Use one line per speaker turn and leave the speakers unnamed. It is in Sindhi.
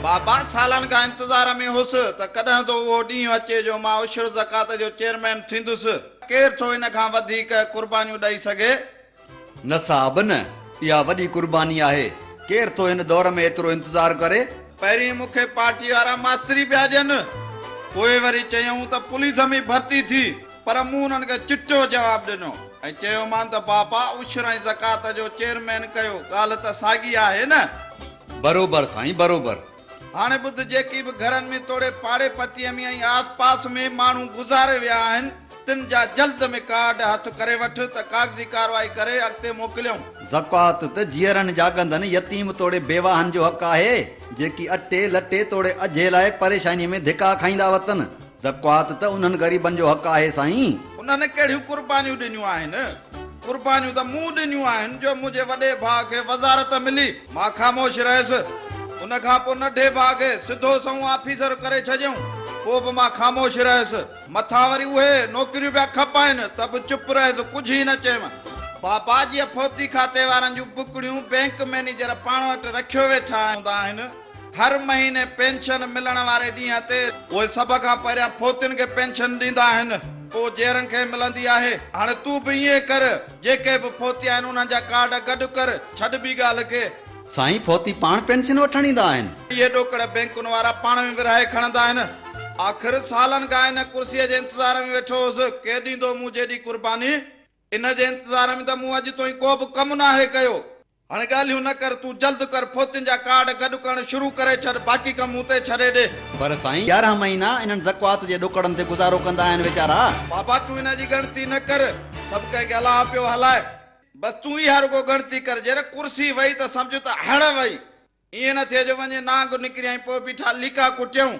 بابا سالن کان انتظار ۾ هوس ته ڪڏهن ٿو اهو ڏينهن اچي جو مان عشر زڪوات جو چيئرمين ٿيندس. ڪير ٿو ان کان وڌيڪ قربانيون ڏئي سگهي؟
نه صاحب نه، اها وڏي قرباني آهي. ڪير ٿو هن دور ۾ ايترو انتظار ڪري؟
پهرين مون کي پارٽي وارا ماستري پيا ڏين، پوء وري چيائون ته پوليس ۾ ڀرتي ٿي، پر مون انهن کي چٽو جواب ڏنو ۽ چيومان ته بابا عشر ۽ زڪوات جو چيئرمين ڪيو، ڳالهه ته ساڳي آهي نه؟
بروبر سائين بروبر.
هاڻي ٻڌ جيڪي به گهرن ۾ توڙي پاڙي پتيء ۾ ۽ آس پاس ۾ ماڻهو گذاري ويا آهن تن جا جلد ۾ ڪارڊ هٿ ڪري وٺ ته ڪاغذي ڪارروائي ڪري اڳتي موڪليون.
زڪوات ته جيئرن جاڳندن يتيم توڙي بيواهن جو حق آهي، جيڪي اٽي، لٽي توڙي اجهي لاء پريشانيء ۾ ڌڪا کائيندا وتن. زڪوات ته انهن غريبن جو حق آهي سائين.
انهن ڪهڙيون قربانيون ڏنيون آهن؟ قربانيون ته مون ڏنيون آهن جو منهنجي وڏي ڀاء کي وزارت ملي. مان خاموش رهيس. ان کان پوء ننڍي ڀاء کي سڌو سنئون آفيسر ڪري ڇڏيائون. پوء به مان خاموش رهيس. مٿان وري اهي نوڪريون پيا کپائين ته به چپ رهيس ڪجهه ئي نه چيم. بابا جيئن فوتي کاتي وارن جون بڪڙيون بئنڪ مئنيجر پاڻ وٽ رکيو ويٺا هوندا آهن. هر مهيني پينشن ملڻ واري ڏينهن تي اهي سڀ کان پهريان فوتين کي پينشن ڏيندا آهن، پوء جيئرن کي ملندي آهي. هاڻي تون به ائين ڪر، جيڪي به فوتي آهن انهن جا ڪارڊ گڏ ڪر، ڇڏ ٻي ڳالهه کي.
سائين فوتي پاڻ پينشن وٺڻ ايندا آهن.
اهي ڏوڪڙ بئنڪن وارا پاڻ ۾ ورهائي کڻندا آهن. آخر سالن کان ان ڪرسيء جي انتظار ۾ ويٺو هوس، ڪير ڏيندو مون جيڏي قرباني؟ ان جي انتظار ۾ ته مون اڄ توئين ڪو به ڪم ناهي ڪيو. هاڻي ڳالهيون نه ڪر، تون جلد ڪر فوتين جا ڪارڊ گڏ ڪرڻ شروع ڪري ڇڏ، باقي ڪم مون تي ڇڏي ڏي.
پر سائين 11 مهينا انهن زڪوات جي ڏوڪڙن تي گذارو ڪندا آهن ويچارا.
بابا تون ان جي ڳڻتي نه ڪر، سڀ ڪنهن کي الله پيو هلائي. بس تون اها رڳو ڳڻتي ڪر، جير ڪرسي وئي ته سمجهه ته هڙ وئي. ائين نه ٿئي جو وڃي نانگ نڪري ۽ پوء بيٺا ليڪا ڪٽيون.